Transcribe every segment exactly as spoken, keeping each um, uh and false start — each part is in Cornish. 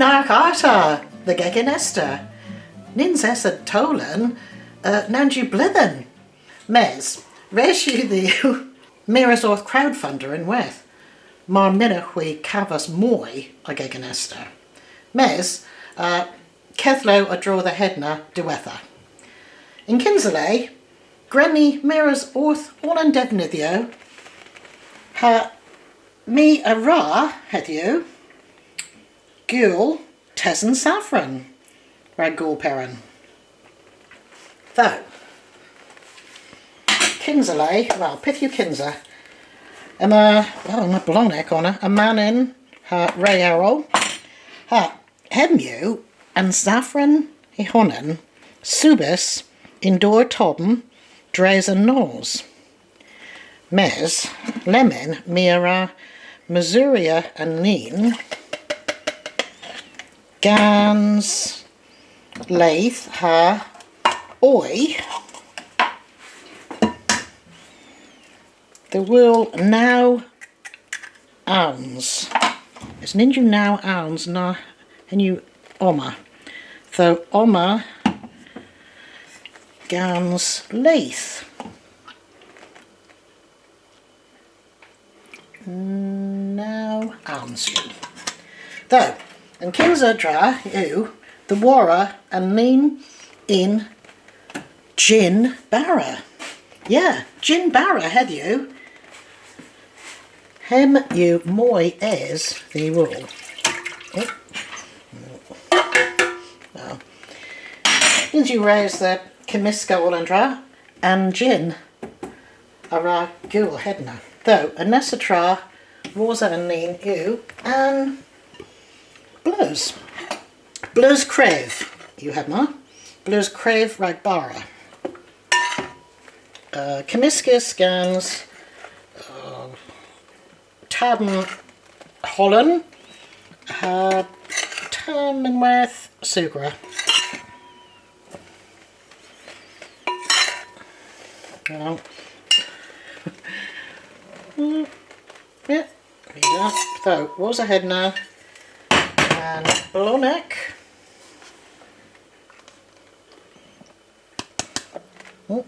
Dargh arta dhe Gegin Esther. Nyns esa towlen, uh, nans yw bledhen. Mes, res yw dhywgh mires orth Crowdfunder ynwedh, mar mynnowgh hwi kavos moy a Gegin Esther. Mes, uh, kedhlow a-dro dhe hedna diwettha. Yn kynsa le, gwren ni mires orth oll an devnydhyow, ha my a wra hedhyw gul tesen safran rag Gool Peran. Ytho, kynsa le, wel, pyth yw kynsa? Yma, wel, yma blonek omma, amanyn ha re erel. Ha, hemm yw an safran y honan, subys yn dowr tobm dres an nos. Mes, lemmyn, my a wra mesurya an lin gans leth ha oy dhe wul naw ouns. Mes nyns yw naw ouns na, henn yw omma. Ytho omma gans leth. Naw ouns yw. Ytho, an kynsa tra yw dhe worra an lin yn jynn bara. Yeah, jynn bara hedhyw. Hemm yw moy es dh'y wul. Oh. Oh. Nyns yw res dhe gemmyska oll an dra, an jynn a wra gul hedna. Ytho, an nessa tra, wosa an lin yw an bleus. Bleus krev yw hemma. Bleus krev rag bara. Uh, kemmyskys gans, uh, tabm holan ha tamm ynwedh sugra. Well. Mm, yeah, there you go. So, wosa hedna an blonek. Mm.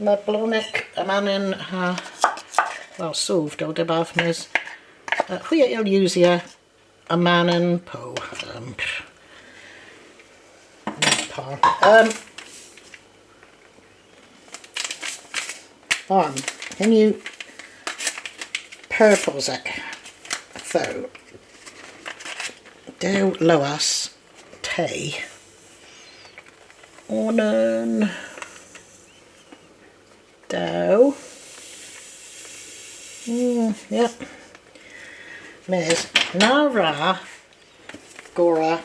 Yma blonek amanyn ha, wel, sov dell dybav mes, uh, hwi a yll usya amanyn po. Um, par. Um, um, can you purples it? So, dew loas te. Onan. Dew. Mm, yep. Mes, na wra gorra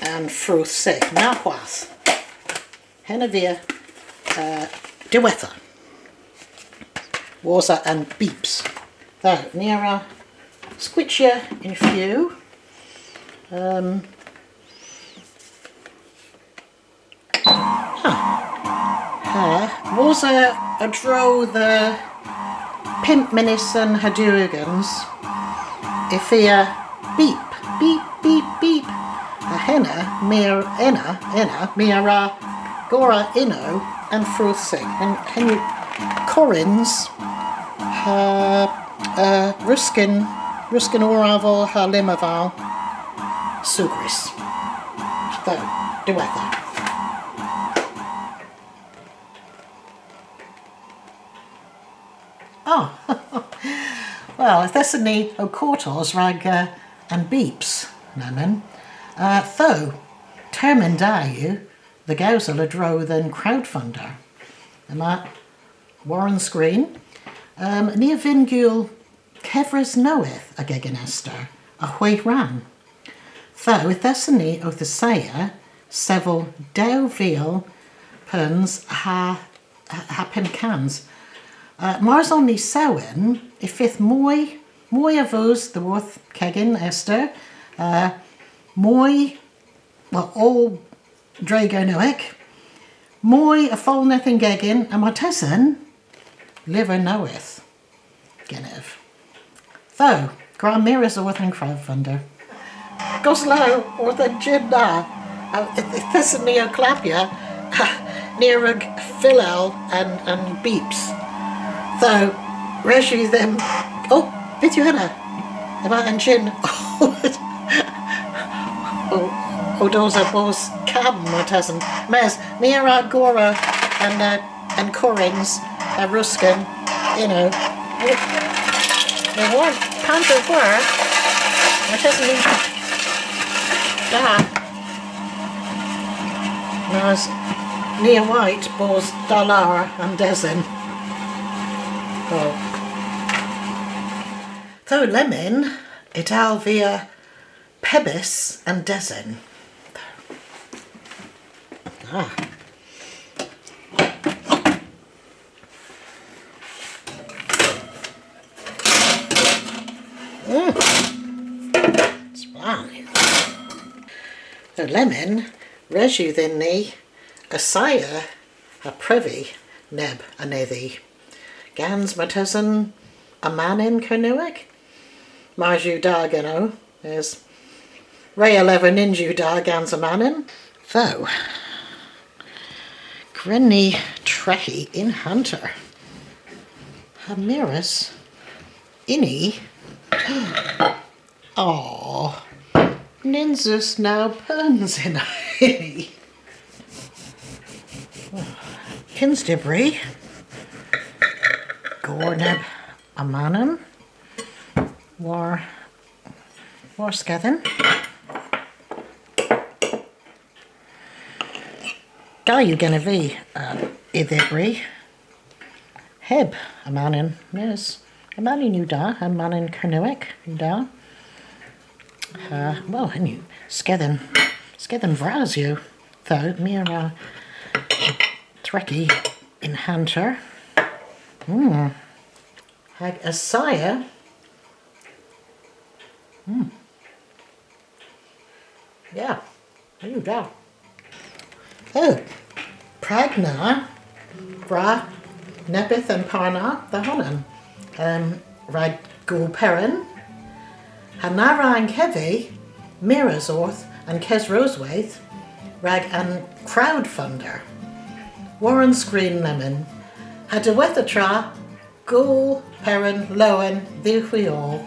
an frooth sygh. Na hwath. Henna a via, uh, diwettha. Wosa an beeps. Ytho, ni a wra skwychya yn few. Um, Ha. Ha. Wosa a-dro dhe pymp mynysen ha dew ugens, y fia beep, beep, beep, beep. Ha henna, my a, ena, ena, my a wra gorra ynno an frooth sygh. Hen, henn yw korrins ha, uh, rusken, rusken oraval ha lymaval sugrys. Ytho, diwettha. Oh. Wel, yth esen ni ow kortos rag, uh, an beeps, lemmyn. Uh, ytho, termyn da yw dhe gewsel a-dro dhe'n crowdfunder. Yma war an skrin. Um, ni a vynn gul kevres nowydh a Gegin Esther, a hwegh rann. Ytho, yth esen ni owth assaya sevel dew vil peuns ha, ha, ha pymp kans. Uh, mars on ni sewen, y fydh moy, moy a voos dhyworth Kegin Esther, uh, moy, wel, oll dre Gernewek, moy a folneth yn gegin, ha martesen, lyver nowydh genev. Ytho, gwra mires orth an crowdfunder. Goslowgh orth an jynn na. A, yth, yth esen ni ow klappya, ha, ni a wrug fyllel an, an beeps. Ytho, res yw dhymm, o, pyth yw henna? Yma an jynn. O, o, dos ha bos kamm, martesen. Mes, ni a wra gorra an, uh, an korings ha rusken, you know. Ni war panther war. Martesen ni da. Mes ni a wayt bos da lowr an desen. O. Ytho lemmyn, y tal via pebys an desen. Ah. Mm. Splann. Ytho lemmyn, res yw dhyn ni assaya ha previ neb anedhi. Gans martesen amanyn Kernewek. Mars yw da genowgh, mes re a lever nyns yw da gans amanyn. Ytho, gwren ni treghi yn hanter. Ha mires ynni. O, nyns eus naw peuns ynni. Kyns dybri, gorr neb amanyn war, war skethen. Da yw genev vy, uh, y dhybri heb amanyn, mes amanyn yw da, amanyn Kernewek yw da. Uh, wel, henn yw skethen, skethen vras yw. Ytho, my a wra treghi yn hanter. Mm. Hag assaya. Mm. Yeah, there you go. Oh, prag na, gwra neppyth a'n par na dha honan. Um, rag Gool Peran. Ha na wra ankevi mires orth an kesrosweyth rag an crowdfunder. War an skrin lemmyn. Ha diwettha tra, Gool Peran lowen dhywgh hwi oll.